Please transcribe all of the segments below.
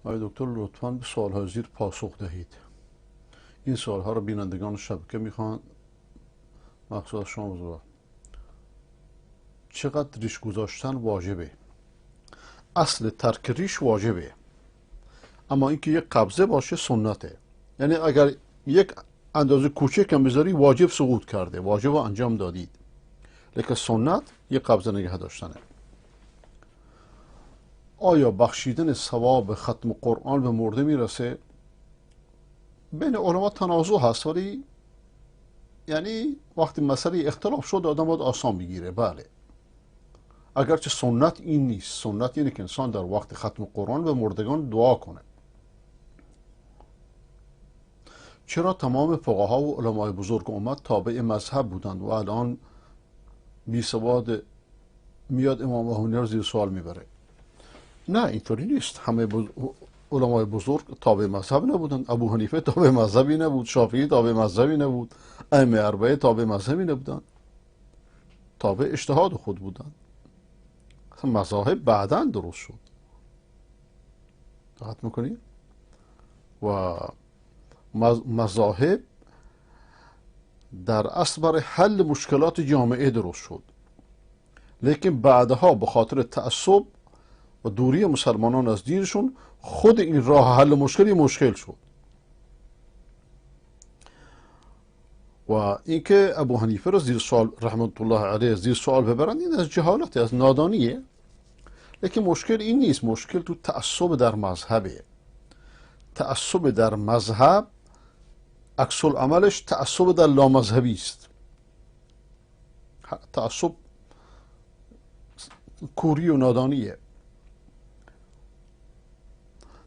آقای دکتر لطفاً به سوال‌های زیر پاسخ دهید. این سوال‌ها رو بینندگان شبکه میخوان، مخصوص از شما بزرگوار. چقدر ریش گذاشتن واجبه؟ اصل ترک ریش واجبه، اما اینکه یک قبضه باشه سنته. یعنی اگر یک اندازه کوچک هم بذاری واجب سقوط کرده، واجب رو انجام دادید، لیکن سنت یک قبضه نگه داشتنه. آیا بخشیدن ثواب ختم قرآن به مرده میرسه؟ بین علما تنازع هست، ولی یعنی وقتی مسئله اختلاف شد آدم باید آسان بگیره. بله، اگرچه سنت این نیست. سنت اینه که انسان در وقت ختم قرآن به مردگان دعا کنه. چرا تمام فقها و علمای بزرگ امت تابع مذهب بودند و الان بی سواد میاد امام ابوحنیفه رو زیر سوال میبره؟ نه، اینطوری نیست. همه علمای بزرگ تابع مذهب نبودند. ابو حنیفه تابع مذهبی نبود، شافعی تابع مذهبی نبود، ائمه اربعه تابع مذهبی نبودند، تابع اجتهاد خود بودند. مذاهب بعداً درست شد. دقت میکنی؟ و مذاهب در اصل برای حل مشکلات جامعه درست شد، لیکن بعدها به خاطر تعصب و دوری مسلمانان از دینشون خود این راه حل مشکلی مشکل شد. و اینکه ابو حنیفه رو زیر سوال رحمت الله علیه زیر سوال ببرند، این از جهالت، از نادانیه. لیکن مشکل این نیست، مشکل تو تعصب در مذهبه. تعصب در مذهب عکس العملش تعصب در لامذهبی است. تعصب کوری و نادانیه.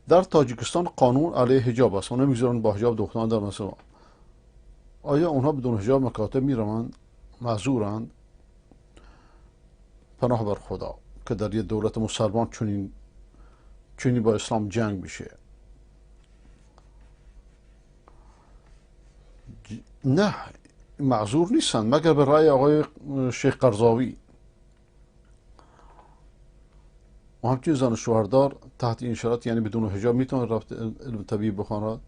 در تاجیکستان قانون علیه حجاب است، اونها میگذارن با حجاب دختران در مثلا. آیا اونها بدون حجاب مکاتب میروند؟ معذورند؟ پناه بر خدا که در یه دولت مسلمان چنین با اسلام جنگ میشه. نه، معذور نیستن، مگر به رأی آقای شیخ قرضاوی. و همچنین زن شوهردار تحت این شرط، یعنی بدون حجاب، میتونه رفت علم طبیب بخواند،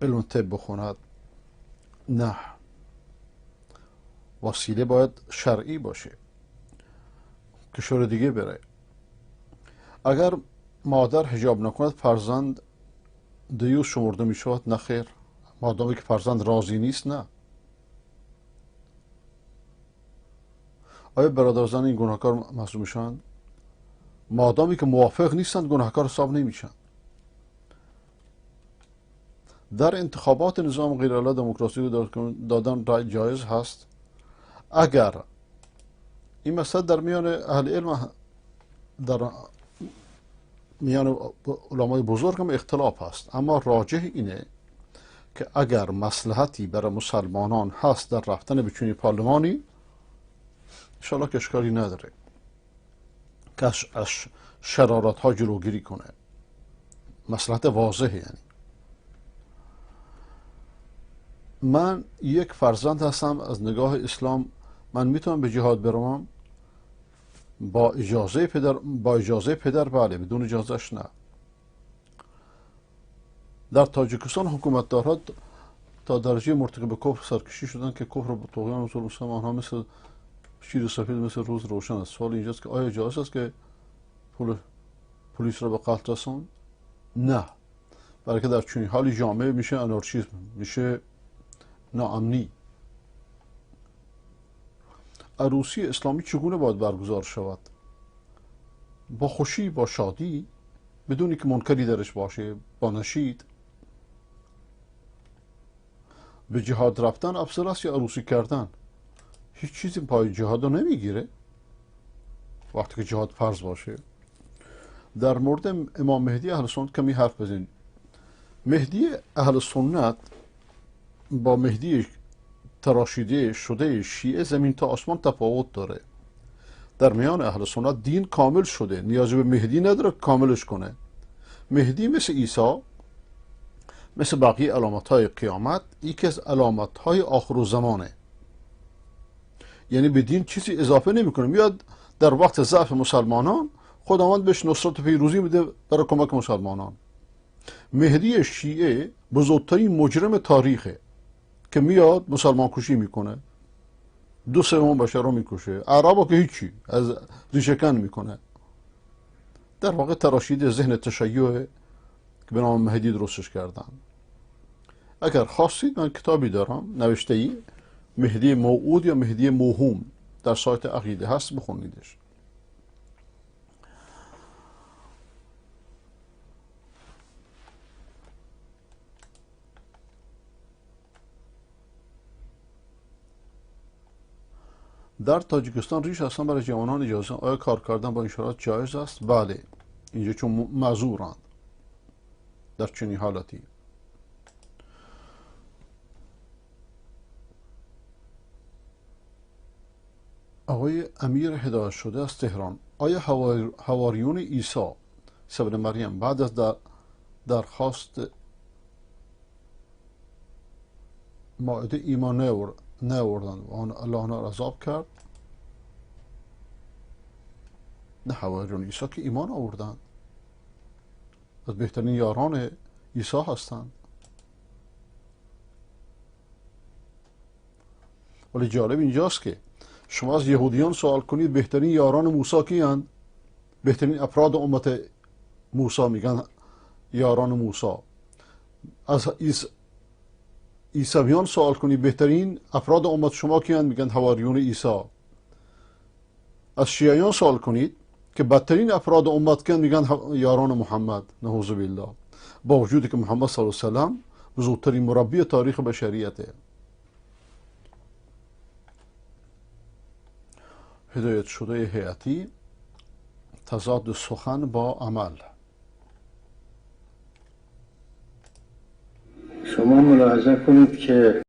علم طب بخواند؟ نه، وسیله باید شرعی باشه، کشور دیگه بره. اگر مادر حجاب نکند فرزند دیوس شمرده می شود؟ نه خیر، مادامی که فرزند راضی نیست نه. آیا برادرزن این گناهکار محسوب میشن؟ مادامی که موافق نیستند گناهکار حساب نمیشن. در انتخابات نظام غیر الله دموکراسی دادن رای جایز هست؟ اگر این مسئله در میان اهل علم، در میان علمای بزرگ هم اختلاف هست، اما راجح اینه که اگر مصلحتی برای مسلمانان هست در رفتن به چنین پارلمانی، انشاءالله که اشکالی نداره که از شرارت ها جلوگیری کنه. مصلحت واضحه. یعنی من یک فرزند هستم، از نگاه اسلام من میتونم به جهاد بروم؟ با اجازه پدر، با اجازه پدر بله، بدون اجازهش نه. در تاجیکستان حکومتدارها تا درجه مرتکب کفر سرکشی شدن که کفر و طغیان و ظلم آنها مثل شیر سفید مثل روز روشن است. سوال اینجاست که آیا جایز است که پلیس را به قتل رساند؟ نه، برای که در چنین حالی جامعه میشه آنارشیسم، میشه ناامنی. عروسی اسلامی چگونه باید برگزار شود؟ با خوشی، با شادی، بدون که منکری درش باشه، با نشید. به جهاد رفتن افضل است یا عروسی کردن؟ هیچ چیزی پای جهاد رو نمیگیره وقتی که جهاد فرض باشه. در مورد امام مهدی اهل سنت کمی حرف بزنید. مهدی اهل سنت با مهدی تراشیده شده شیعه زمین تا آسمان تفاوت داره. در میان اهل سنت دین کامل شده، نیاز به مهدی نداره کاملش کنه. مهدی مثل عیسی، مثل بقیه علامت های قیامت، یکی از علامت های آخر زمانه. یعنی به دین چیزی اضافه نمیکنه، میاد در وقت ضعف مسلمانان خداوند بهش نصرت و پیروزی میده برای کمک مسلمانان. مهدی شیعه بزرگترین مجرم تاریخه که میاد مسلمان کشی میکنه، 2/3 بشر رو میکشه، عربا که هیچی از ریشه‌کن میکنه. در واقع تراشید ذهن تشیع که به نام مهدی درستش کردن. اگر خواستید من کتابی دارم نوشته ای مهدی موعود یا مهدی موهوم، در سایت عقیده هست، بخونیدش. در تاجیکستان ریش اصلا برای جوانان اجازه، آیا کار کردن با این شرایط جایز است؟ بله، اینجا چون معذورند در چنین حالتی. آقای امیر هدایت شده از تهران، آیا حواریون عیسی ابن مریم بعد از درخواست مائده ایمان نیاوردند و آن الله آنها را عذاب کرد؟ نه، حواریون عیسی که ایمان آوردند، از بهترین یاران عیسی هستند. ولی جالب اینجاست که شما از یهودیان سوال کنید بهترین یاران موسی کیند؟ بهترین افراد امت موسی میگن یاران موسی. از عیسویان سوال کنید بهترین افراد امت شما کیند؟ میگن حواریون عیسی. از شیعیان سوال کنید که بدترین افراد امت کیند؟ میگن یاران محمد، نعوذ بالله. با وجودی که محمد صلی الله علیه و سلم بزرگترین مربی تاریخ بشریته. هدایت شده هیئتی، تضاد سخن با عمل. شما ملاحظه کنید که